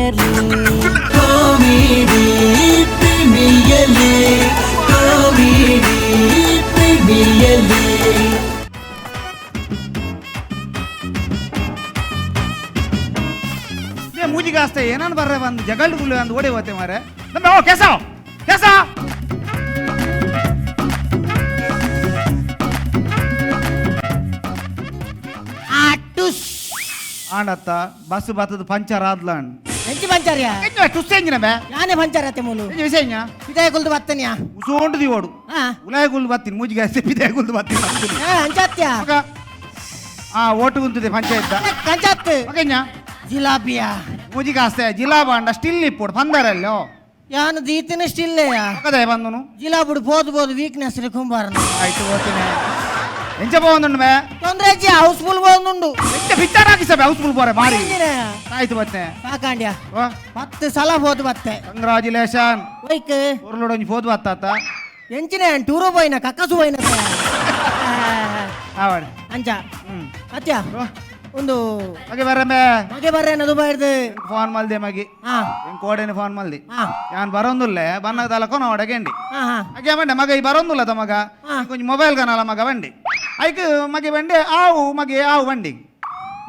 League comedy premier league comedy premier league. ಮೂಜಿಗಾಸ್ತೆ ಏನನ್ ಬರ್ರೆ ಬಂದು ಜಗಲ್ಡು ಅಂದ್ ಓಡಿ ಹೋತೆ ಮಾರೆ ನಮ್ಮ. ಓ ಕೆಸ ಕೆಸ. ಆಂಡತ್ತ ಬಸ್ ಬತ್ತದ ಪಂಚರ್ ಆದ್ಲನ್. ಎಂಚಿ ಪಂಚಾರ್ಯ? ಟುಸ್ಸೆಂಜಿನ ಬೇ. ಯಾನೆ ಪಂಚಾರತೆ ಮೂಲು? ವಿಷಯ. ಪಿದಾಯ ಕುಲ್ದು ಬತ್ತನ್ಯಾ? ಉಸೋಂಡು ದಿವೋಡು. ಹಾ. ಉಲಾಯ ಗುಲ್ದು ಬತ್ತೀನಿ, ಮೂಜಿಗಾಸ್ತೆ ಪಿದಾಯ ಗುಲ್ದು ಬತ್ತೀನಿ. ಏ ಅಂಚಾತ್ಯ. ಮಗ ಆ ಓಟು ಗುಂತಿದೆ ಪಂಚಾಯತ್. ಕಂಚಾತ್. ಮಗಂಜ. ಜಿಲಾಬಿಯಾ? ಮೂಜಿಗಾಸ್ತೆ ಜಿಲಾಬಾಂಡ ಸ್ಟಿಲ್ ಇಪ್ಪೋಡು ಪಂದರಲ್ಲೋ. ಯಾನು ದೀತಿನ ಸ್ಟಿಲ್ಲೆಯಾ. ಮಗದೇ ಬಂದನು. ಜಿಲಾಬುಡು ಬೋದು ಬೋದು ವೀಕ್ನೆಸ್ ಕುಂಬಾರನ. ಆಯ್ತು ಓದ್ತೀನಿ. ಎಂಚ ಪೋವೊಂದುಂಡು ಬೇ? ತೊಂದ್ರೆ ಅಜ್ಜಿ, ಹೌಸ್ಫುಲ್ ಬೋಂದುಂಡು. ಎಂಚ ಪಿಕ್ಚರ್ ಹಾಕಿಸಬೆ ಹೌಸ್ಫುಲ್ ಪೋರೆ ಮಾರಿ. ಆಯ್ತು ಬತ್ತೆ. ಸಾಕಾಂಡ್ಯ 10 ಸಲ ಹೋದು ಬತ್ತೆ. ಕಂಗ್ರಾಚುಲೇಷನ್. ಒಯ್ಕ್? ಉರುಳುಡೊಂಜಿ ಫೋದು ಬತ್ತಾತ. ಎಂಚಿನ ಟೂರು ಪೋಯಿನ ಕಕ್ಕಸು ಪೋಯಿನ. ಆವಡ್. ಅಂಚ ಅತ್ಯ ಒಂದು. ಮಗೆ ಬರಮೆ. ಮಗೆ ಬರ್ರೇನ ದುಬೈರ್ದು? ಫೋನ್ ಮಲ್ದೆ ಮಗಿ. ಹಾ. ಎಂಕ್ ಕೋಡೆನೆ ಫೋನ್ ಮಲ್ದಿ. ಹಾ. ಯಾನ್ ಬರೋಂದುಲ್ಲೆ ಬನ್ನಗ ತಲಕೋ ನೋಡಗೆಂಡಿ. ಹಾ ಹಾ. ಅಗೆ ಬಂಡೆ ಮಗ ಈ ಬರೋಂದುಲ್ಲ ತ ಮಗ. ಹಾ. ಕೊಂಚ ಮೊಬೈಲ್ ಕನಲ ಮಗ ಬಂಡಿ ಐಕ್ ಮಗೆ ಬಂಡೆ ಆವು ಮಗೆ ಆವು ಬಂಡಿ.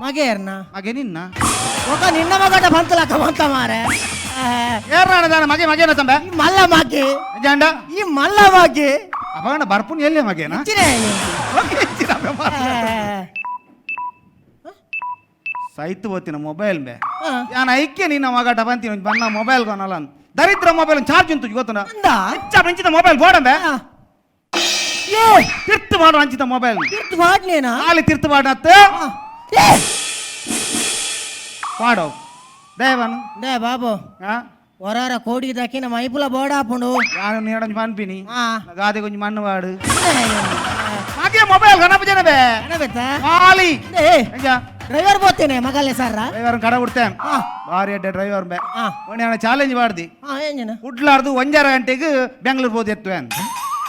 ಮಗೆಯರ್ನ? ಮಗೆ ನಿನ್ನ. ఒక ನಿನ್ನ ಮಗಟ ಬಂತಲಕ್ಕ ಬಂತ ಮಾರೆ. ಏರ್ನಾಣ ದಾನ ಮಗೆ ಮಗೇನ ತಂಬೆ. ಈ ಮಲ್ಲ ಮಾಕೆ. ಜಾಂಡ. ಈ ಮಲ್ಲ ಮಾಕೆ. ಅಪಗಣ ಬರ್ಪುನ್ ಎಲ್ಲೆ ಮಗೇನ? ಹೆಚ್ಚಿನ. ಸೈತು ಹೋತಿನ ಮೊಬೈಲ್ ಬೇ. ಯಾನ್ ಐಕ್ಯ ನಿನ್ನ ಮಗಟ ಬಂತೀನಿ ಒಂಜಿ ಬಣ್ಣ ಮೊಬೈಲ್ ಕೊನಲ ದರಿದ್ರ ಮೊಬೈಲ್ ಚಾರ್ಜ್ ಉಂಟು ಗೊತ್ತನ. ಅಂದ. ಅಂಚ ಅಂಚಿತ ಮೊಬೈಲ್ ಬೋಡಂಬೆ. ಏ. ತಿರ್ತು ಮಾಡು ಅಂಚಿತ ಮೊಬೈಲ್. ತಿರ್ತು ಮಾಡ್ನೇನಾ? ಆಲಿ ತಿರ್ತು ಮಾಡತ್ತ. ಏ. ಪಾಡೋ ದೇವನು. ಡೇ ಬಾಬು. ಹಾ. ಹೊರಾರ ಕೋಡಿ ದಕ್ಕಿನ ಮೈಪುಲ ಬೋಡಾಪುಂಡು. ಯಾನು ನೀಡೊಂಜಿ ಪನ್ಪಿನಿ. ಹಾ. ಗಾದೆ ಕೊಂಚ ಮಣ್ಣು ವಾಡು ಮಗೆ ಮೊಬೈಲ್ ಗಣಪ ಜನ ಬೇ. ಬೆತ್ತ. ಆಲಿ. ಏ. ಎಂಜ? ಡ್ರೈವರ್ ಬೋತೇನೆ ಮಗಲ್ಲೇ ಸರ್. ಡ್ರೈವರ್ ಕಡ ಬಿಡ್ತೇನೆ. ಹಾ. ಭಾರಿ ಅಡ್ಡೆ ಡ್ರೈವರ್ ಬೇ. ಹಾ. ಒಣೆ ಚಾಲೆಂಜ್ ಮಾಡ್ದಿ. ಹಾ ಏನೇನ? ಉಡ್ಲಾರ್ದು 1.5 ಗಂಟೆಗೆ ಬೆಂಗಳೂರು ಹೋದ್ ಎತ್ತುವೆ.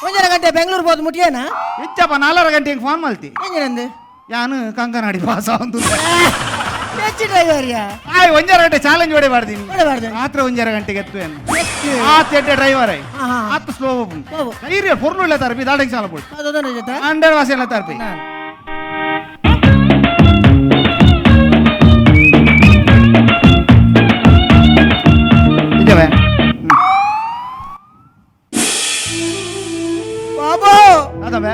1.5 ಗಂಟೆ ಬೆಂಗಳೂರು ಬೋದು ಮುಟ್ಟಿಯೇನಾ? ಇಚ್ಚಪ್ಪ 4.5 ಗಂಟೆಗೆ ಫೋನ್ ಮಾಡ್ತಿ. ಏನೇನಂದು? ಯಾನು ಕಂಕನಾಡಿ ಪಾಸ ಒಂದು. ಹೆಚ್ಚು ಡ್ರೈವರ್ ಯಾ. ಆಯ್ 1.5 ಗಂಟೆ ಚಾಲೆಂಜ್ ಹೊಡೆ ಮಾಡ್ತೀನಿ. ಹೊಡೆಬಾರ್ದು. ರಾತ್ರಿ 1.5 ಗಂಟೆಗೆ ಎತ್ತುವೆ. ಆತ ಎಡ್ಡೆ ಡ್ರೈವರ್ ಆಯ್. ಹಾ, ಹಾ. ಆತ ಸ್ಲೋ. ಹೋಗು. ಧೈರ್ಯ ಪೊರ್ಲು ಇಲ್ಲ ತರಪಿ ದಾಟಕ್ಕೆ ಸಾಲ ಪೋಡು. ಅದೊಂದು ಜೊತೆ. ಹಂಡ್ರೆಡ್ ವಾಸ ಇಲ್ಲ ತರಪಿ. ನಿಜವೇ. ಬಾಬು. ಅದವೇ.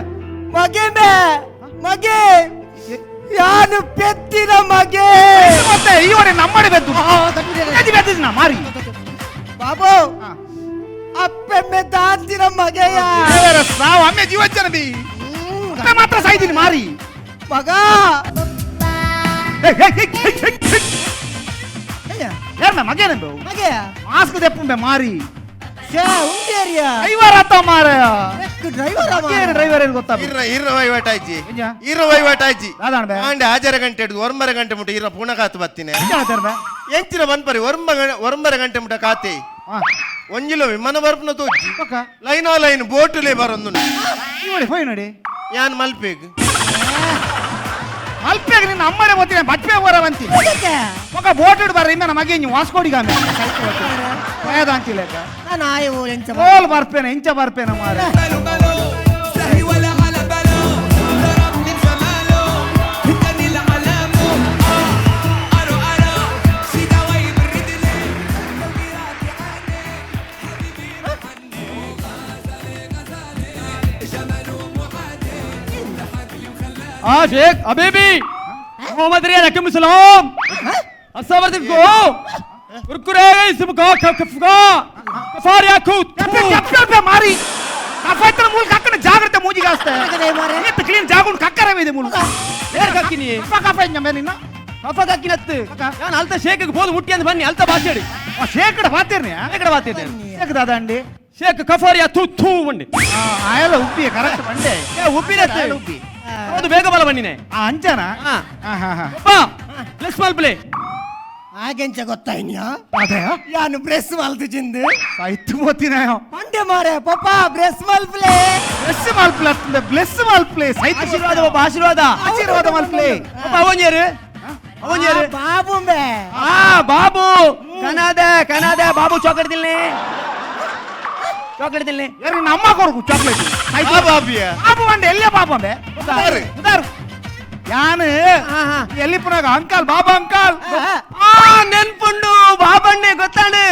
ಮಗೆ ಬೇ ಮಗೆ ಯಾನು ಪೆತ್ತಿನ ಮಗೆ. ಮತ್ತೆ ಈ ಒಡೆ ನಮ್ಮಡೆ ಬೆದ್ದು ಬೆದ್ದಿದ್ನ ಮಾರಿ. ಬಾಬು. ಅಪ್ಪೆಮ್ಮೆ ತಾಂತಿನ ಮಗೆಯ. ದೇವರ ಸಾವು ಅಮ್ಮೆ ಜೀವಚ್ಚನ ಬಿ ಅಪ್ಪೆ ಮಾತ್ರ ಸಾಯ್ತೀನಿ ಮಾರಿ. ಮಗ. ಏಯ್, ಏಯ್, ಏಯ್, ಏಯ್, ಏಯ್, ಏಯ್. ಯಾರ್ನ ಮಗೇನೆಂಬ? ಮಗೆಯ. ಮಾಸ್ಕ್ ದೆಪ್ಪುಂಬೆ ಮಾರಿ. ಛೇ ಉಂಡೇರಿಯ. ಡ್ರೈವರ್ ಆತ ಮಾರ. ಡ್ರೈವರ್. ಡ್ರೈವರ್ ಏನು ಗೊತ್ತಾ? ಇರ್ರ ಇರ್ರ ವಹಿವಾಟಾಯ್ಜಿ. ಎಂಜ? ಇರ್ರ ವಹಿವಾಟಾಯ್ಜಿ. ದಾದಾಣ ಬೇ. ಆಂಡೆ 6.5 ಗಂಟೆ ಹಿಡಿದು 9 ಗಂಟೆ ಮುಟ್ಟ ಇರ ಪುನಃ ಕಾತು ಬತ್ತೀನಿ. ಎಂಜ ಆತಾರ ಬೇ? ಎಂಚಿನ ಬನ್ಪರಿ 9 ಗಂಟೆ ಮುಟ್ಟ ಕಾತೆ. ಹಾ. ಒಂಜಿಲ ವಿಮಾನ ಬರ್ಪುನ ತೋಜಿ. ಪಕ್ಕ. ಲೈನ್ ಆ ಲೈನ್ ಬೋಟುಲೇ ಬರೊಂದು. ನೋಡಿ ಹೋಯ್ ನೋಡಿ. ಯಾನ್ ಮಲ್ಪೆಗ್. ಮಲ್ಪೆಗ್ ನಿನ್ನ ಅಮ್ಮನೆ ಗೊತ್ತಿನ ಬಟ್ಪೆ ಬರ ಬಂತಿ. ಮಗ ಬೋಟ್ ಇಡ್ ಬರ್ರ ಇನ್ನ ಮಗೆ ನೀವು ವಾಸ್ಕೋಡಿಗಾಮೆ ಅಂತಿಲೇಕ. ನಾನು ಆಯ್ ಎಂಚ. ಕೋಲ್ ಬರ್ಪೇನೆ ಇಂಚ ಬರ್ಪೇನೆ ಮಾರ. باله باله سهي ولا على باله ضربني بجماله اداني العلامه ارو ارو سيدا وي بالرجلين حبيبي روحني غزالي غزالي جماله معادي ضحك لي وخلاني हाँ शेख अभी मोहम्मद रियाज हकीम सलाम अस्सलाम को कुरकुरे इसम का कफका कफारिया खूत. ಕಪ್ಪೆ ಕಪ್ಪೆ ಮಾರಿ ಕಫೈತ್ರ ಮೂಲ ಕಕ್ಕನ ಜಾಗ್ರತೆ ಮೂಜಿಗಾಸ್ತೆ. ಎತ್ತು ಕ್ಲೀನ್ ಜಾಗುಂಡು ಕಕ್ಕರವೇ ಇದೆ ಮೂಲ. ಏರ್ ಕಕ್ಕಿನಿ. ಕಫ ಕಫ ಇಂಜ ನಿನ್ನ. ಕಫ ಕಕ್ಕಿನತ್ತು ನಾನು ಅಲ್ತ ಶೇಖಗ್ ಬೋದು ಮುಟ್ಟಿ ಅಂತ ಬನ್ನಿ ಅಲ್ತ ಭಾಷೆಡಿ. ಆ ಶೇಕಡ ಬಾತಿರ್ನಿ. ಶೇಕಡ ಬಾತಿದ್ದೆ. ಶೇಖ ದಾದಂಡಿ. ಶೇಖ್ ಕಫಾರಿಯಾ ಥೂ ಥೂ ಬಂಡಿ. ಆಯಲ ಉಪ್ಪಿ ಕರೆಕ್ಟ್ ಬಂಡೆ. ಏ ಉಪ್ಪಿನತ್ತು. ಆಯಲ ಉಪ್ಪಿ. ಹೌದು ಬೇಗ ಬಲ ಬನ್ನಿನೆ. ಆ ಅಂಜನ. ಹಾ. ಹಾ ಹಾ ಹಾ. ಅಪ್ಪ ಪ್ಲಸ್ ಮಲ್ಪಲೆ. ಹಾಗೆಂಚ ಗೊತ್ತಾಯ್ನ್ಯಾ? ಅದೇ. ಯಾನು ಬ್ರೆಸ್ ಮಲ್ತು ಚಿಂದು. ಸೈತು ಮೋತಿನ. ಪಂಡೆ ಮಾರೆ ಪಪ್ಪ ಬ್ರೆಸ್ ಮಲ್ಪ್ಲೆ. ಬ್ಲೆಸ್ ಮಲ್ಪ್ಲೆ ಅತ್ತಂದೆ ಬ್ಲೆಸ್ ಮಲ್ಪ್ಲೆ ಸೈತು. ಆಶೀರ್ವಾದ ಒಬ್ಬ ಆಶೀರ್ವಾದ. ಆಶೀರ್ವಾದ ಮಲ್ಪ್ಲೆ. ಅಪ್ಪ ಅವನ್ಯರು ಅವನ್ಯರು. ಬಾಬು ಬೇ. ಆ ಬಾಬು. ಕನಾದೆ ಕನಾದೆ ಬಾಬು ಚಾಕ್ಲೇಟ್ ತಿನ್ಲಿ, ಚಾಕ್ಲೇಟ್ ತಿನ್ಲಿ. ಯಾರು ನಿನ್ನ ಅಮ್ಮ ಕೊಡ್ಕು ಚಾಕ್ಲೇಟ್? ಆ ಬಾಬಿಯ. ಬಾಬು ಅಂಡೆ ಎಲ್ಲೇ ಬಾಬು ಅಂಬೆ? ಉದಾರು. ಉದಾರು ಯಾನು ಎಲ್ಲಿ ಪುನಾಗ ಅಂಕಲ್ ಬಾಬಾ ಅಂಕಲ್. ಆ ನೆನ್ಪುಂಡು ಬಾಬಣ್ಣೆ ಗೊತ್ತಾಂಡು.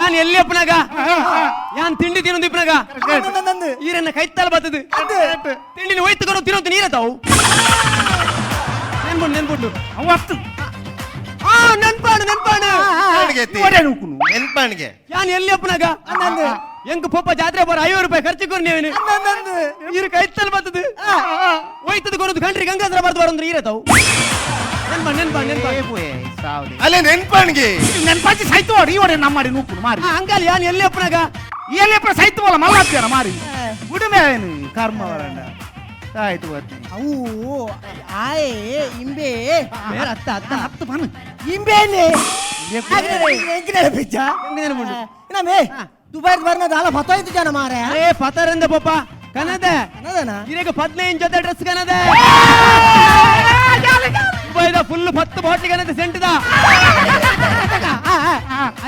ನಾನು ಎಲ್ಲಿ ಅಪ್ಪನಾಗ ಯಾನ್ ತಿಂಡಿ ತಿನ್ನೊಂದು ಇಪ್ಪನಾಗ ಈರನ್ನ ಕೈತಲ ಬರ್ತದೆ. ತಿಂಡಿನ ಒಯ್ತುಕೊಂಡು ತಿನ್ನೋದು ನೀರ ತಾವು. ನೆನ್ಪುಂಡು ನೆನ್ಪುಂಡು. ಅವ ಅತ್ತು. ಆ ನೆನ್ಪಾಡು ನೆನ್ಪಾಡು. ನೆನ್ಪಾಣಿಗೆ ಎತ್ತಿ. ಒಡೆ ನೂಕುನು. ನೆನ್ಪಾಣಿಗೆ. ಯಾನ್ ಎಲ್ಲಿ ಅಪ್ಪನಾಗ ಎಂಕ್ ಪೊಪ್ಪ ಜಾತ್ರೆ ಬೋರ 50 ರೂಪಾಯಿ ಖರ್ಚು ಕೊರ್ ನೀವೇನು ಈರು ಕೈತಲ್ ಬರ್ತದೆ ಒಯ್ತದ ಕೊರದು ಕಂಡ್ರಿ ಗಂಗಾಧರ ಬರ್ದು ಬರಂದ್ರೆ ಈರ ತಾವು. ನೆನ್ಪಾ ನೆನ್ಪಾ ನೆನ್ಪಾ. ಅಲ್ಲೇ ನೆನ್ಪಾಣಿಗೆ. ನೆನ್ಪಾಚಿ ಸೈತು ವಾಡು ಈ ಒಡೆ ನಮ್ಮ ನೂಕುನು ಮಾರಿ. ಅಂಕಲ್ ಯಾನ್ ಎಲ್ಲಿ ಅಪ್ಪನಾಗ ಎಲ್ಲಿ ಸೈತು ಮಲ್ಲ ಹಾಕ್ತಾರ ಮಾರಿ ಉಡುಮೆ ಏನು ಕರ್ಮ ವರಂಡ ಆಯ್ತು ಬರ್ತೀನಿ. ಅವು ಆಯೆ ಇಂಬೆ. ಬೇರೆ ಅತ್ತ ಅತ್ತ. ಹತ್ತು ಬನ್. ಇಂಬೇನೆ ಎಂಕಿನ ಬಿಚ್ಚ. ಎಂಕ್ ನೆನಪುಂಡು. ನಮೇ ದುಬೈದ ಬರ್ನ ದಾಲ ಫತೋಯ್ತು ಜನ ಮಾರೆ. ಏ ಪತರಂದ ಪೊಪ್ಪ ಕನದ. ಕನದನ? ಇರೇಗ 15 ಜೊತೆ ಡ್ರೆಸ್ ಕನದ. ದುಬೈದ ಫುಲ್ 10 ಬಾಟ್ಲಿ ಕನದ ಸೆಂಟ್ದ.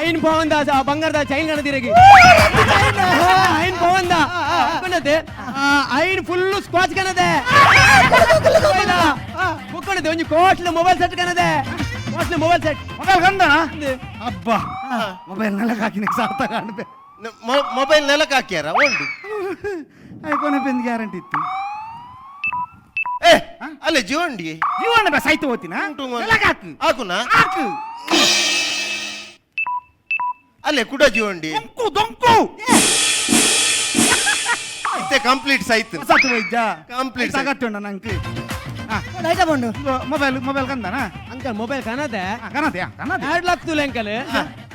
ಐನ್ ಪೌಂದ ಬಂಗಾರದ ಚೈನ್ ಕನದ ಇರೇಗಿ. ಐನ್ ಪೌಂದ ಕನದೆ. ಐನ್ ಫುಲ್ ಸ್ಕ್ವಾಚ್ ಕನದೆ. ಬುಕ್ಕಣದೆ ಒಂಜಿ costly mobile set ಕನದೆ. Costly mobile set. Mobile ಕಂದನ ಅಬ್ಬಾ ಮೊಬೈಲ್ ನೆಲಕ್ಕೆ ಹಾಕಿನ ಸಾರ್ಥಕ ಕಾಣ್ಬೆ. ಮೊಬೈಲ್ ನೆಲಕ್ಕೆ ಹಾಕ್ಯಾರ ಉಂಟು. ಐಕೋನ ಪೆಂದ್ ಗ್ಯಾರಂಟಿ ಇತ್ತು. ಏ ಅಲ್ಲೇ ಜೀವಂಡಿ. ಜೀವನ ಬೆ ಸೈತು ಹೋತಿನ. ನೆಲಕ್ಕೆ ಹಾಕು. ಹಾಕುನಾ? ಹಾಕು. ಅಲ್ಲೇ ಕುಡ ಜೀವಂಡಿ. ದೊಂಕು ದೊಂಕು. ಇತ್ತೆ ಕಂಪ್ಲೀಟ್ ಸೈತ್. ಸತ್ತು ವೈದ್ಯ. Complete. ಸಾಕತ್ತುಂಡ ನಂಗೆ. ಲೈಟ ಬಂಡು. ಮೊಬೈಲ್ ಮೊಬೈಲ್ ಕಂದನ. ಅಂಕಲ್ ಮೊಬೈಲ್ ಕನದೆ. ಕನದೆ ಕನದೆ. 2 lakh ತುಲೆ uncle.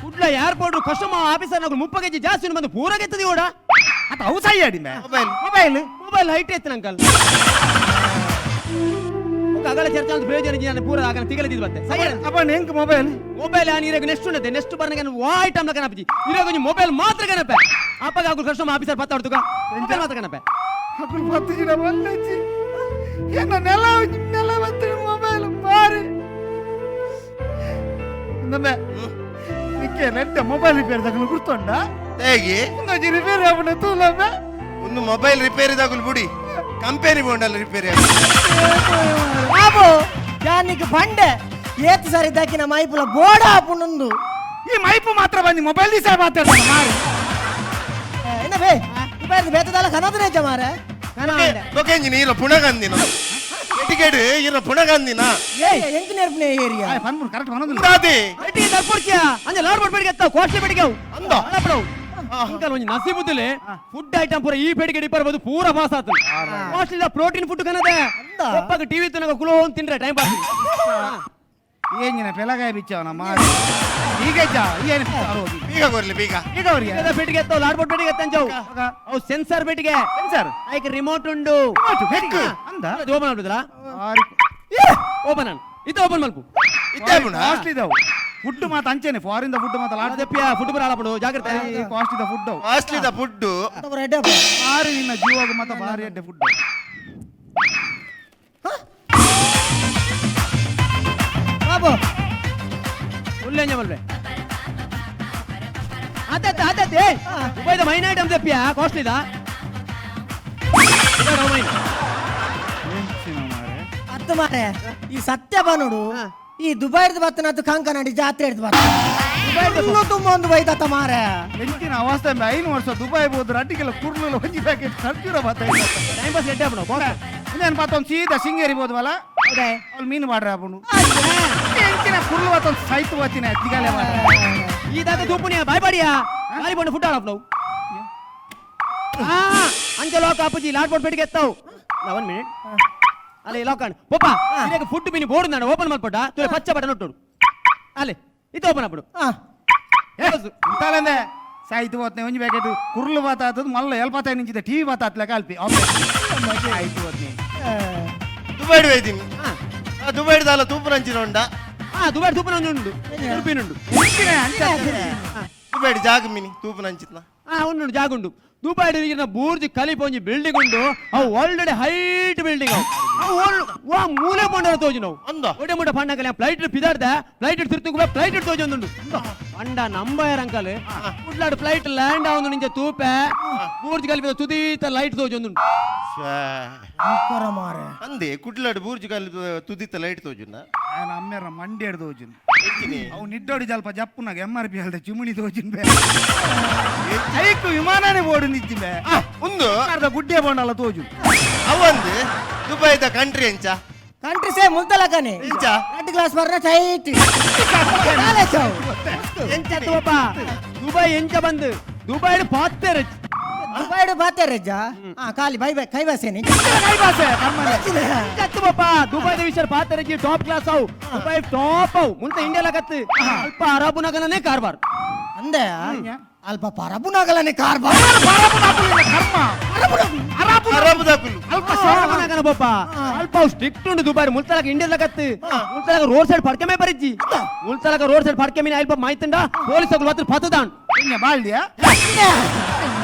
Kudla airport customer officer ನಗು 30 ಕೆಜಿ ಜಾಸ್ತಿ ಬಂದು ಪೂರ ಗೆತ್ತದಿ ಓಡ. ಅತ್ತ ಅವು ಸೈ ಅಡಿ May. Mobile. Mobile. Mobile height ಎತ್ತಿನ ಅಂಕಲ್. ಅಗಲ ಚರ್ಚೆ ಅಂತ ಪ್ರಯೋಜನ ನಾನು ಪೂರ ಆಗನ ತಿಗಲದಿದ್ದು ಬತ್ತೆ. ಸೈ ಅಪ್ಪ ಹೆಂಗ್ ಮೊಬೈಲ್? ಮೊಬೈಲ್ ಆನ್ ಇರಾಗ ನೆಕ್ಸ್ಟ್ ಉಂಟೆ ನೆಕ್ಸ್ಟ್ ಬರ್ನಗ ವಾ ಐಟಮ್ ಕನಪಜಿ ಇರಾಗ ಒಂಜಿ ಮೊಬೈಲ್ ಮಾತ್ರ ಕನಪೆ. ಅಪ್ಪಗ ಆಗುಲ್ ಕಸ್ಟಮರ್ ಆಫೀಸರ್ ಪತ್ತ ಹೊಡ್ತುಗ ಮೊಬೈಲ್ ಮಾತ್ರ ಕನಪೆ. ಅప్పుడు ಪತ್ತು ಜನ ಬಂದಚ್ಚಿ ಏನ ನೆಲ ನೆಲ ಬತ್ತ ಮೊಬೈಲ್ ಬಾರಿ ಇಂದಮೆ ನಿಕ್ಕೆ ನೆಟ್ಟ ಮೊಬೈಲ್ ರಿಪೇರ್ ತಗಲು ಗುರ್ತೊಂಡ. ಹೇಗೆ? ಒಂದೊಂಜಿ ರಿಪೇರ್ ಆಪುನ ತೂಲಮ್ಮೆ. ಒಂದು ಮೊಬೈಲ್ ರಿಪೇರಿ ತಗುಲ್ ಬುಡಿ ಕಂಪೆನಿ ಬೋಂಡಲ್ಲ ರಿಪೇರಿ. ಬಾಬು ಯಾನಿಗೆ ಬಂಡೆ ಏತ್ ಸರಿ ದಕ್ಕಿನ ಮೈಪುಲ ಬೋಡ ಆಪುಂಡು. ಈ ಮೈಪು ಮಾತ್ರ ಬಂದು ಮೊಬೈಲ್ ದಿವಸ ಮಾತಾಡ್ತಾನೆ ಮಾರಿ. ಏನ ಬೇ ದುಬೈದ ಬೇತದಾಲ ಕನದನೆ ಜಮಾರೆ. ಬೊಕೆಂಜಿನ ಈರ ಪುಣಗಂದಿನ ಟಿಕೆಟ್ ಈರ ಪುಣಗಂದಿನ. ಎಂಕ್ ನೆರ್ಪುನೆ ಏರಿಯಾ. ಪನ್ಪುನು ಕರೆಕ್ಟ್ ಪನೊಂದಿಲ್ಲ. ಉಂದಾದೆ. ಅಟ್ಟಿ ತರ್ಪುರ್ಚಿಯ ಅಂಜ ಲಾರ್ಬೋಟ್ ಬೇಡಿಗೆ ಎತ್ತಾವ್ ಕಾಸ್ಟ್ಲಿ ಬೇಡಿಗೆ ಅವು. ಅಂದ. ಅಳಪಡವು. ಅಂಕಲ್ ಒಂಜಿ ನಸೀಬುದ್ದುಲೆ ಫುಡ್ ಐಟಮ್ ಪೂರ ಈ ಬೇಡಿಗೆ ಡಿಪ್ಪರ್ ಬೋದು ಪೂರ ಪಾಸ್ ಆತು. Costly protein food ಕನದೆ. ಅಂದ. ಒಪ್ಪಗ ಟಿವಿ ತುನಗ ಕುಲೋ ಅಂತ ತಿಂದ್ರೆ ಟೈಮ್ ಪಾಸ್. ಏನಿನ ಪೆಲಗಾಯ ಬಿಚ್ಚವನ ಮಾರಿ ಈಗ ಏನು ಬೀಗ ಕೊರ್ಲಿ ಬೀಗ. ಈಗ ಅವರಿಗೆ ಬೇಡಿಗೆ ಎತ್ತಾವ್ ಲಾರ್ಬೋಟ್ ಬೇಡಿಗೆ ಎತ್ತಂಚವು. ಅವು ಸೆನ್ಸರ್ ಬೇಡಿಗೆ. ಸೆನ್ಸರ್. ಐಕ್ ರಿಮೋಟ್ ಉಂಡು. ಬೆಕ್ಕು ಅಂದ. ಓಪನ್ ಆಗ್ಬಿಡುದಲ್ಲ? ಓಪನ್ ಅನ್ ಇದು ಓಪನ್ ಮಲ್ಪು. ಇತ್ತೆ ಪುಣ. ಕಾಸ್ಟ್ಲಿ ಇದಾವು ಫುಡ್ ಮಾತ್ರ ಅಂಚೆನೆ foreign the food ಮಾತ್ರ ಲಾಟ್. ದಪ್ಪಿಯ ಫುಡ್ ಬರ ಆಳಪಡು ಜಾಗ್ರತೆ. Costly the food costly the food. Red ಭಾರಿ ನಿನ್ನ ಜೀವಾಗ ಮಾತ್ರ ಭಾರಿ ಅಡ್ಡೆ ಫುಡ್. ಬಾಬು ಫುಲ್ ಎಂಜಾಯ್ ಮಲ್ಪೆ. ಆತತ್ ಆತತ್ ಏ ಉಬೈದ ಮೈನ್ ಐಟಮ್ ದಪ್ಪಿಯ ಕಾಸ್ಟ್ಲಿ the mine. ಅತ್ತ ಮಾರೆ ಈ ಸತ್ಯ ಬನ್ನೋಡು ಈ ದುಬೈದ ಬತ್ತನದ್ದು ಕಂಕನಾಡಿ ಜಾತ್ರೆ ಹಿಡ್ದು ಬತ್ತ ತುಂಬ ಒಂದು ಬೈದತ್ತ ಮಾರೆ. ಎಂಚಿನ ಅವಸ್ಥೆ 5 ವರ್ಷ ದುಬೈ ಹೋದ್ರೆ ಅಡ್ಡಿಗೆಲ್ಲ ಕುರ್ಲು ಒಂಜಿ ಪ್ಯಾಕೆಟ್ ಖರ್ಜೂರ ಬಾತ. ಟೈಮ್ ಪಾಸ್ ಎಡ್ಡೆ ಆಪುಂಡು ಇನ್ನೇನು ಪಾತ ಒಂದು ಸೀದಾ ಸಿಂಗೇರಿ ಹೋದ್ವಲ್ಲ ಅಲ್ಲಿ ಮೀನು ಮಾಡ್ರೆ ಆಪುಂಡು. ಎಂಚಿನ ಕುರ್ಲು ಬಾತ ಒಂದು ಸೈತು ಬಾತಿನ ತಿಗಾಲೆ ಮಾರ್ರೆ. ಈ ದಾದ ದೂಪುನಿಯ ಬಾಯ್ ಬಾಡಿಯಾ ಬಾರಿ ಬಂಡು ಫುಡ್ ಆಳಪ್ನವು. ಅಂಚ ಲೋಕ ಅಪ್ಪುಜಿ ಲಾಟ್ ಬೋಟ್ ಪೆಟ್ಟಿಗೆ ಎತ್ತಾವು. ಒನ್ ಮಿನಿಟ್ ಅಲ್ಲೇ ಲಾಕ್ ಆಣ್ ಪೊಪ್ಪ ಇದಾಗ ಫುಡ್ ಮೀನು ಬೋರ್ಡ್ ನಾನು ಓಪನ್ ಮಲ್ಪಟ್ಟ ತುಲೆ ಪಚ್ಚ ಬಟನ್ ಒಟ್ಟೋಡು ಅಲ್ಲೇ ಇದು ಓಪನ್ ಆಗ್ಬಿಡು. ಇಂತಾಲಂದೆ ಸಾಯ್ತು ಹೋತ್ನೆ ಒಂಜಿ ಪ್ಯಾಕೆಟ್ ಕುರ್ಲು ಬಾತ ಆತದ ಮಲ್ಲ ಎಲ್ಪತ್ತೈದು ನಿಂಚಿದ ಟಿವಿ ಬಾತ ಆತ್ಲೆ ಕಾಲ್ಪಿ ಆಯ್ತು ಹೋತ್ನೆ. ದುಬೈಡ್ ವೈದಿನಿ. ಆ ದುಬೈಡ್ ದಾಲ ತೂಪುನಂಚಿನ ಉಂಡ. ದುಬೈ ತೂಪನ ಉಂಡು ಉಡುಪಿನುಂಡು. ದುಬೈಡ್ ಜಾಗ ಮಿನಿ ತೂಪುನಂಚಿನ. ಉಂಡು ಜಾಗ ಉಂಡು ದುಬೈ ಬೂರ್ಜ್ ಖಲೀಫ್ ಒಂಜಿ ಬಿಲ್ಡಿಂಗ್ ಉಂಡು. ಅವು already height building ಅವು ಅವು ವಾ ಮೂಲೆ ಪಂಡರ ತೋಜು ನಾವು. ಅಂದ. ಒಡೆ ಮುಟ್ಟ ಪಂಡಕಲೆ ಫ್ಲೈಟ್ ಪಿದಾರ್ದ ಫ್ಲೈಟ್ ತಿರ್ತುಕುವೆ ಫ್ಲೈಟ್ ತೋಜೊಂದುಂಡು. ಅಂಡ ನಂಬಯರ್ ಅಂಕಲ್ ಕುಡ್ಲಾಡ್ ಫ್ಲೈಟ್ ಲ್ಯಾಂಡ್ ಆವೊಂದು ನಿಂಚ ತೂಪೆ ಬೂರ್ಜ್ ಖಲೀಫಾ ತುದೀತ ಲೈಟ್ ತೋಜೊಂದುಂಡು. ಅಂಕರ ಮಾರೆ. ಅಂದೆ ಕುಡ್ಲಾಡ್ ಬೂರ್ಜ್ ಖಲೀಫಾ ತುದಿತ ಲೈಟ್ ತೋಜುನ. ఆయన ಅಮ್ಮೇರ ಮಂಡಿ ತೋಜುನ್. ಎಂಚಿನಿ? ಅವು ನಿಡ್ಡೋಡಿ ಜಲ್ಪ ಜಪ್ಪುನಾಗ ಎಂ ಆರ್ ಪಿ ಅಲ್ದ ಚಿಮಣಿ ತೋಜುನ್ ಬೇ. ಐಕು ವಿಮಾನನೇ ಬೋಡು ನಿಜ್ಜಿ ಬೇ. ಉಂದು ಅರ್ಧ ಗುಡ್ಡೆ ಬೋಂಡಲ್ಲ ತೋಜು. ಅವಂದು ದುಬೈದ ಕಂಟ್ರಿ ಎಂಚ? ಕಂಟ್ರಿ ಸೇ ಮುಲ್ತಲಕನೆ. ಎಂಚ? ರೆಡ್ ಗ್ಲಾಸ್ ಬರ್ನ ಟೈಟ್. ಎಂಚ ತೋಪ ದುಬೈ ಎಂಚ ಬಂದು ದುಬೈಡ್ ಪಾತ್ರೆ. ದುಬೈಡ್ ಬಾತೆ ರಜ್ಜ. ಹಾ ಖಾಲಿ ಬೈ ಬೈ ಕೈ ಬಾಸೇನಿ. ಕೈಬಾಸೆ ಕರ್ಮನೆ. ಎಂಚತ್ತು ಪಾಪ ದುಬೈದ ವಿಷಯ ಪಾತ್ರೆ ಟಾಪ್ ಕ್ಲಾಸ್ ಅವು, ದುಬೈ ಟಾಪ್ ಅವು. ಮುಂತ ಇಂಡಿಯಾ ಲಗತ್ತು ಅಲ್ಪ ಅರಬು ನಗನನೇ ಕಾರ್ಬಾರ್. ಅಂದೆ ಅಲ್ಪ ಪರಬುನಗಲನೆ ಕಾರ್ಬಾರ್. ಕರ್ಮ. ಅರಬುದಕುಲು. ಅಲ್ಪ ಅರಬು ನಗನ ಪಾಪ ಅಲ್ಪ ಅವು ಸ್ಟ್ರಿಕ್ಟ್ ಉಂಡು ದುಬೈ. ಮುಲ್ತಲಕ ಇಂಡಿಯಾ ಲಗತ್ತು ಮುಲ್ತಲಕ ರೋಡ್ ಸೈಡ್ ಪಡ್ಕೆಮೇ ಪರಿಜ್ಜಿ. ಮುಲ್ತಲಕ ರೋಡ್ ಸೈಡ್ ಪಡ್ಕೆ ಮೀನ ಅಲ್ಪ ಮಾಯ್ತಂಡ ಪೊಲೀಸ್ ಅಕುಲು ಹತ್ರ ಪತ್ತದಾಂಡ್. ಬಾಳ್ದಿಯಾ?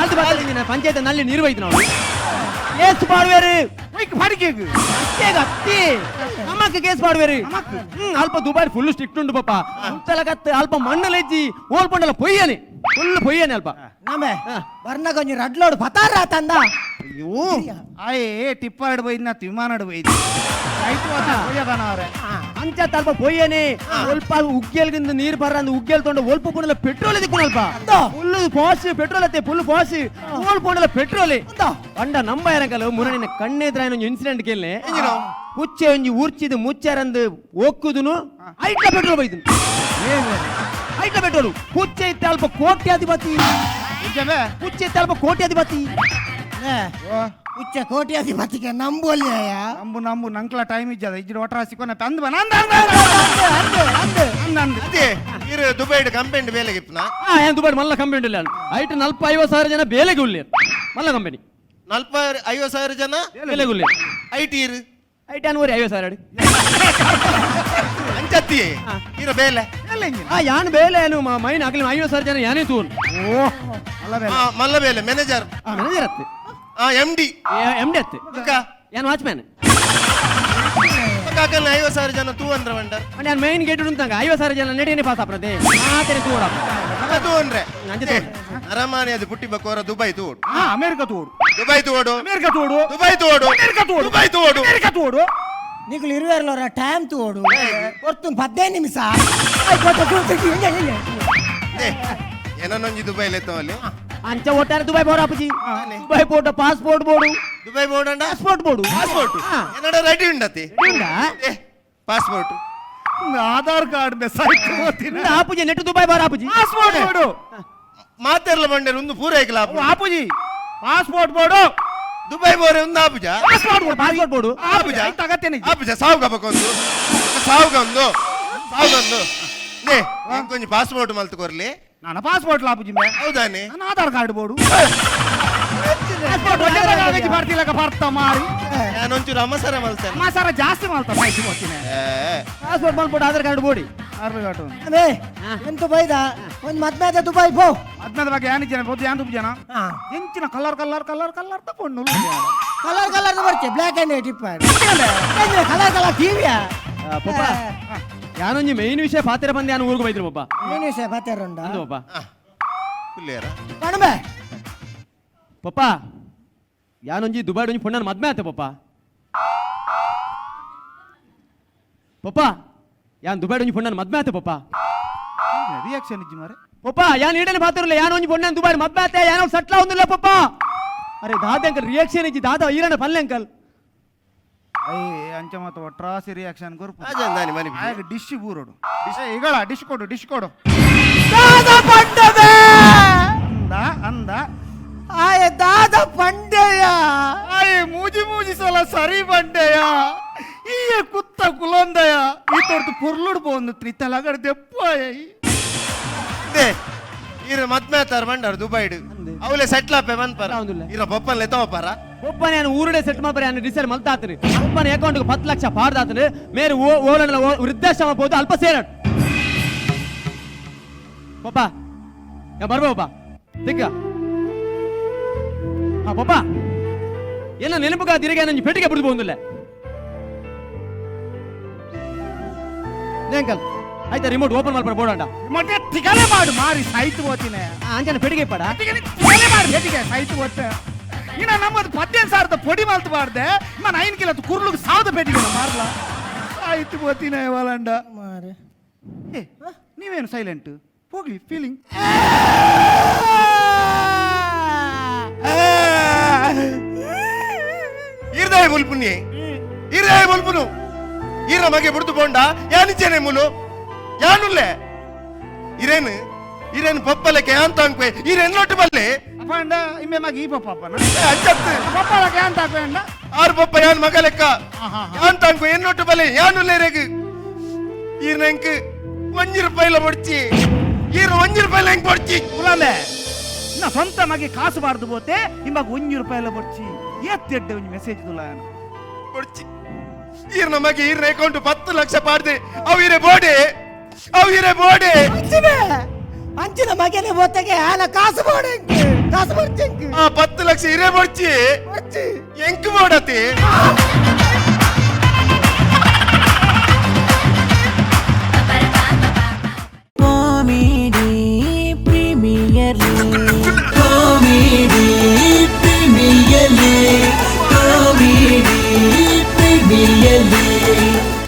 ಅಲ್ಲಿ ಬರ್ತೀನಿ ಪಂಚಾಯತ್ ನಲ್ಲಿ ನೀರು ಹೋಯ್ತು. ನಾವು ಕೇಸ್ ಪಾಡುವೇರು. ಬೈಕ್ ಬಾಡಿಗೆಗೆ. ಅತ್ತೆಗೆ ಅತ್ತಿ ನಮಕ್ ಕೇಸ್ ಪಾಡುವೇರು. ಅಲ್ಪ ದುಬೈ ಫುಲ್ ಸ್ಟ್ರಿಕ್ಟ್ ಉಂಡು ಪಾಪ. ಮುಲ್ತಲಕತ್ತು ಅಲ್ಪ ಮಣ್ಣು ಲೆಜ್ಜಿ ಓಲ್ ಪಂಡಲ ಪೊಯ್ಯನೆ, ಫುಲ್ ಪೊಯ್ಯನೆ ಅಲ್ಪ. ನಮೆ ಬರ್ನ ಕೊಂಚ ರಡ್ಲೋಡು ಪತಾರ ತಂದ. ಅಯ್ಯೋ ಆಯೇ ಟಿಪ್ಪಾಡ್ ಬೈದ್ ವಿಮಾನಡ್ ಬೈದ್ ಆಯ್ತು ಅವ್ರೆ. ಅಂಚ ಅಲ್ಪ ಪೊಯ್ಯನೆ ಒಲ್ಪ ಉಗ್ಗೇಲ್ಗಿಂದ ನೀರ್ ಬರ್ರಂದು ಉಗ್ಗೇಲ್ ತೊಂಡ ಒಲ್ಪ ಪುಂಡಲ ಪೆಟ್ರೋಲ್ ದಿಕ್ಕುನ ಅಲ್ಪ. ಫುಲ್ ಫಾಸ್ಟ್ ಪೆಟ್ರೋಲ್ ಅತ್ತೆ, ಫುಲ್ ಫಾಸ್ಟ್ ಓಲ್ ಪುಂಡಲ ಪೆಟ್ರೋಲ್. ಅಂಡ ನಂಬ ಏನಕಲ್ಲ ಮುರಣಿನ ಕಣ್ಣೆದ್ರ ಒಂಜಿ ಇನ್ಸಿಡೆಂಟ್ ಕೇಳ್ನೆ. ಪುಚ್ಚೆ ಒಂಜಿ ಉರ್ಚಿದು ಮುಚ್ಚರಂದು ಒಕ್ಕುದುನು ಐಟ್ಲ ಪೆಟ್ರೋಲ್ ಬೈದು, ಐಟ್ಲ ಪೆಟ್ರೋಲ್. ಪುಚ್ಚೆ ಇತ್ತೆ ಅಲ್ಪ ಕೋಟ್ಯಾಧಿಪತಿ. ನಿಜವೇ? ಪುಚ್ಚೆ ಇತ್ತೆ ಅಲ್ಪ ಕೋಟ್ಯಾಧಿಪತಿ. ಉಚ್ಚ ಕೋಟ್ಯಾಧಿಪತಿಗೆ ನಂಬೋಲಿಯ. ನಂಬು ನಂಬು ನಂಕ್ಲ ಟೈಮ್ ಇಜ್ಜದ ಇಜ್ಜಿ ಒಟ್ರಾಸಿ ಕೊನೆ ತಂದು ಬಾ. ನಂದು ಅಂದು ಅಂದು ಅಂದು. ಅದೇ ಇರು ದುಬೈಡ್ ಕಂಪೆನಿ ಬೇಲೆಗೆ ಇಪ್ಪನ. ಏನ್ ದುಬೈ ಮಲ್ಲ ಕಂಪನಿ ಇಲ್ಲ. ಐಟ್ ನಲ್ಪ 50,000 ಜನ ಬೇಲೆಗೆ ಉಳ್ಳೇರು ಮಲ್ಲ ಕಂಪನಿ. ನಲ್ಪ 50,000 ಜನ ಬೇಲೆಗೆ ಉಳ್ಳೇರು. I T ಇರು. ಐಟ್ ಅನ್ವರಿ 50,000. ಅಂಚತ್ತಿ ಇರ ಬೇಲೆ. ಎಲ್ಲ ಇಂಜಿನ. ಯಾನ್ ಬೇಲೆ ಏನು ಮೈನ್ ಆಗಲಿ 50,000 ಜನ ಯಾನೇ ತೂನ್. ಓ ಅಲ್ಲ ಬೇಲೆ. ಮಲ್ಲ ಬೇಲೆ ಮ್ಯಾನೇಜರ್. ಮ್ಯಾನೇಜರ್ ಅತ್ತೆ. M D. ಎಂ ಡಿ ಅತ್ತೆ. ಅಕ್ಕ. ಯಾನ್ ವಾಚ್ಮ್ಯಾನ್. ಕಾಕಲ್ನ 50,000 ಜನ ತೂ ಅಂದ್ರ ಬಂಡರ್. ಯಾನ್ ಮೈನ್ ಗೇಟ್ ಉಂಟಂಗ 50,000 ಜನ ನಡೆಯನೆ ಪಾಸ್ ಆಪ್ರದೆ ಮಾತೇನೆ ತೂಡ. ತೂ ಅಂದ್ರೆ ಅಂಚೆ ತೂಡು. ಅರಮಾನೆ ಅದು ಪುಟ್ಟಿ ಬಕೋರ ದುಬೈ ತೂಡು. ಅಮೆರಿಕ ತೂಡು. ದುಬೈ ತೂಡು. ಅಮೆರಿಕ ತೂಡು. ದುಬೈ ತೂಡು. ಅಮೆರಿಕ ತೂಡು. ದುಬೈ ತೂಡು. ಅಮೆರಿಕ ತೂಡು. ನಿಗುಲು ಇರುವೆರ್ಲೋರ ಟೈಮ್ ತೋಡು ಹೊರ್ತು 15 ನಿಮಿಷ. ಏನನ್ನೊಂಜಿ ದುಬೈ ಲೆತ್ತವಲ್ಲಿ. ಅಂಚ ಒಟ್ಟಾರೆ ದುಬೈ ಬೋರ ಅಪ್ಪಜಿ. ದುಬೈ ಬೋಟ ಪಾಸ್ಪೋರ್ಟ್ ಬೋಡು. ದುಬೈ ಬೋರ್ಡ್ ಅಂಡ ಪಾಸ್ಪೋರ್ಟ್ ಬೋಡು. ಪಾಸ್ಪೋರ್ಟ್ ಏನಡ ರೆಡಿ ಉಂಡತಿ. ಉಂಡಾ? ಪಾಸ್ಪೋರ್ಟ್ ಆಧಾರ್ ಕಾರ್ಡ್ ಬೆಸಾಯ್ತು. ಆಪುಜಿ ನೆಟ್ಟು ದುಬೈ ಬಾರ ಆಪುಜಿ. ಪಾಸ್ಪೋರ್ಟ್ ಬೋಡು. ಮಾತೆರ್ಲ ಬಂಡೇರು ಒಂದು ಪೂರೈಕಲ. ಆಪುಜಿ ಪಾಸ್ಪೋರ್ಟ್ ಬೋಡು. ದುಬೈ ಬೋರೆ ಒಂದು ಆಪುಜ. ಪಾಸ್ಪೋರ್ಟ್ ಬೋಡು. ಪಾಸ್ಪೋರ್ಟ್ ಬೋಡು. ಆಪುಜ. ಅಗತ್ಯನೇ. ಆಪುಜ ಸಾವುಗ ಬಕೊಂದು ಸಾವುಗ ಒಂದು ಸಾವುಗ ಒಂದು ನೇ ಇಂಕೊಂಜಿ ಪಾಸ್ಪೋರ್ಟ್ ಮಲ್ತು ಕೊರ್ಲಿ. ನಾನು ಪಾಸ್ಪೋರ್ಟ್ ಲಾಪುಜಿ ಮೇ. ಹೌದಾನೆ? ನಾನು ಆಧಾರ್ ಕಾರ್ಡ್ ಬೋಡು. ಬರ್ತಿಲ್ಲಕ ಬರ್ತ ಮಾರಿ. ನಾನೊಂಚೂರು ಅಮಸರ ಮಲ್ತೇನೆ. ಮಸಾರ ಜಾಸ್ತಿ ಮಾಡ್ತಾ ಮಾಹಿತಿ ಹೋಗ್ತೀನಿ. ಪಾಸ್ಪೋರ್ಟ್ ಮಲ್ಪೋಡು ಆಧಾರ್ ಕಾರ್ಡ್ ಬೋಡಿ. ಆಧಾರ್ ಕಾರ್ಡ್. ಅದೇ ಎಂತ ಬೈದ ಒಂದ್ ಮದ್ಮೇದ ದುಬೈ ಪೋ. ಅದ್ನದ ಬಗ್ಗೆ ಯಾನಿ ಜನ ಬೋದು ಯಾನ್ ಜನ ಎಂಚಿನ ಕಲರ್ ಕಲರ್ ಕಲರ್ ಕಲರ್ ತಕೊಂಡು. ಕಲರ್ ಕಲರ್ ಬರ್ತೆ ಬ್ಲಾಕ್ ಅಂಡ್ ವೈಟ್ ಇಪ್ಪ ಕಲರ್ ಕಲರ್ ಟಿವಿಯಾ. ಪಪ್ಪ ಯಾನೊಂಜಿ ಮೈನ್ ವಿಷಯ ಪಾತ್ರೆ ಬಂದು ಯಾನು ಊರಿಗೆ ಬೈದ್ರು ಪಪ್ಪ. ಏನು ವಿಷಯ ಪಾತ್ರೆ ಉಂಡ? ಅಂದು ಪಪ್ಪ. ಕುಲ್ಲೇರ ಕಣಬೆ. ಪಪ್ಪ ಯಾನೊಂಜಿ ದುಬೈ ಒಂಜಿ ಪೊಣ್ಣನ ಮದ್ಮೆ ಆತೆ ಪಪ್ಪ. ಪಪ್ಪ ಯಾನ್ ದುಬೈ ಒಂಜಿ ಪೊಣ್ಣನ ಮದ್ಮೆ ಆತೆ ಪಪ್ಪ. ರಿಯಾಕ್ಷನ್ ಇಜ್ಜಿ ಮಾರೆ. ಪಪ್ಪ ಯಾನ್ ಈಡನೆ ಪಾತ್ರಲ್ಲ ಯಾನೊಂಜಿ ಪೊಣ್ಣನ ದುಬೈ ಮದ್ಮೆ ಆತೆ ಯಾನೋ ಸಟ್ಲ ಒಂದಿಲ್ಲ ಪಪ್ಪ. ಅರೆ ದಾದ ಅಂಕಲ್ ರಿಯಾಕ್ಷನ್ ಇಜ್ಜಿ ದಾದ ಈರಣ ಪಲ್ಲೆ ಅಂಕಲ್. ಅಯ್ಯ ಅಂಚ ಮಾತ ಒಟ್ರಾಸಿ ರಿಯಾಕ್ಷನ್ ಗುರುಪು. ಆಜಂದಾನಿ ಮನಿ. ಆಗ ಡಿಶ್ ಬೂರೋಡು ಈಗಳ ಡಿಶ್ ಕೊಡು ಡಿಶ್ ಕೊಡು. ದಾದ ಪಂಡದೆ. ಅಂದ ಅಂದ. ಆಯ ದಾದ ಪಂಡೆಯ. ಆಯ್ ಮೂಜಿ ಮೂಜಿ ಸಲ ಸರಿ ಬಂಡೆಯ ಈಯ ಕುತ್ತ ಕುಲೊಂದಯ ಈ ತೋರ್ತು ಪೊರ್ಲುಡು ಪೋಂದು ತ್ರಿತಲಗಡ ದೆಪ್ಪಾಯ. ಇರ ಮದ್ಮೆ ಆತಾರ ಬಂಡಾರ ದುಬೈಡ್ ಅವಲೆ ಸೆಟ್ಲ್ ಆಪೆ ಬಂದ್ಪಾರ. ಇರ ಬೊಪ್ಪನ್ ಲೆತ್ತವಪಾರ. ಒಪ್ಪನೆ ಯಾನು ಊರುಡೆ ಸೆಟ್ ಮಾಡ್ಬಾರೆ ಯಾನು ಡಿಸೈಡ್ ಮಲ್ತಾತನು ಒಪ್ಪನೆ ಅಕೌಂಟ್ 10 ಲಕ್ಷ ಪಾಡ್ದಾತನು ಮೇರೆ ಓಲನ ವೃದ್ಧಾಶ್ರಮ ಬೋದು ಅಲ್ಪ ಸೇರಡ್ ಪಪ್ಪ ಯಾ ಬರ್ಬೋ ಪಪ್ಪ ತಿಕ್ಕ ಹಾ ಪಪ್ಪ ಏನ ನೆನಪುಗ ತಿರುಗಿ ನಂಜಿ ಪೆಟ್ಟಿಗೆ ಬಿಡ್ದು ಬಂದಿಲ್ಲ ಅಂಕಲ್. ಆಯ್ತಾ ರಿಮೋಟ್ ಓಪನ್ ಮಲ್ಪಡ ಬೋಡಂಡ. ಮತ್ತೆ ತಿಗಲೆ ಮಾಡು ಮಾರಿ ಸಾಯ್ತು ಹೋತಿನಿ. ಅಂಚನೆ ಪೆಡಿಗೆ ಪಡ. ತಿಗಲೆ ತಿಗಲೆ ಮಾಡು ಎಟಿಗೆ ಸಾಯ್ತು ಹೋತೆ. ಇನ್ನ ನಮ್ಮದು 15,000ದ ಪೊಡಿ ಮಲ್ತು ಬಾರ್ದೆ ನಾನು 5 ಕಿಲೋ ಕುರ್ಲುಗ್ ಸಾವಿರದ ಪೆಟ್ಟಿಗೆ ಮಾರ್ಲ ಆಯ್ತು ಹೋತಿನ ವಲಂಡ. ಮಾರೆ. ಏ, ನೀವೇನು ಸೈಲೆಂಟ್ ಹೋಗ್ಲಿ ಫೀಲಿಂಗ್. ಈರ್ದಾಯ ಮುಲ್ಪುನಿ, ಈರ್ದಾಯ ಮುಲ್ಪುನು. ಈರ ಮಗೆ ಬುಡ್ದು ಬೋಂಡ ಯಾನಿಚೇನೆ ಮುಲು ಯಾನುಲ್ಲೆ ಇರೇನು ಇರೇನು ಪಪ್ಪಲೆಕ್ಕೆ ಯಾಂತ ಅಂಕ್ವೆ ಈರೆನ್ ಲೊಟ್ಟು ಬಲ್ಲೆ. ಅಪ್ಪ ಅಂಡ ಇಮ್ಮೆ ಮಗ ಈ ಪಪ್ಪ ಅಪ್ಪನ. ಏ, ಅಂಚತ್ತು. ಪಪ್ಪ ಯಾಂತ ಅಂಡ. ಆರು ಪಪ್ಪ ಯಾನ್ ಮಗ ಲೆಕ್ಕ ಯಾಂತ ಅಂಕ್ವೆ ಎನ್ನೊಟ್ಟು ಬಲ್ಲೆ ಯಾನುಲ್ಲೆ ರೇಗ್. ಈರ್ನ ಎಂಕ್ ಒಂಜಿ ರೂಪಾಯಿಲ ಬೊಡ್ಚಿ, ಈರ್ನ ಒಂಜಿ ರೂಪಾಯಿಲ ಹೆಂಗ್ ಬೊಡ್ಚಿ. ಉಲಾಲೆ ನಾ ಸ್ವಂತ ಮಗೆ ಕಾಸು ಬಾರ್ದು ಬೋತೆ ಇಮ್ಮಗ ಒಂಜಿ ರೂಪಾಯಿ ಎಲ್ಲ ಬೊಡ್ಚಿ ಏತ್ತೆಡ್ಡೆ ಒಂಜಿ ಮೆಸೇಜ್ ತುಲ. ಬೊಡ್ಚಿ ಈರ್ನ ಮಗೆ ಈರ್ನ ಅಕೌಂಟ್ 10 ಲಕ್ಷ ಪಾಡ್ದೆ ಅವು ಇರೆ ಬೋಡೆ, ಅವು ಇರೆ ಬೋಡೆ. ಅಂಚಿನ ಅಂಚಿನ ಮಗನೇ ಬೊತ್ತಗೆ ಆಲ ಕಾಸು ಬೋಡು ಎಂಕ್. ಕಾಸು ಬೋಡ್ಚಿ ಎಂಕ್. ಆ 10 ಲಕ್ಷ ಇರೆ ಬೊಡ್ಚಿ. ಬೋಡ್ಚಿ. ಎಂಕ್ ಬೋಡತಿ. ಆ!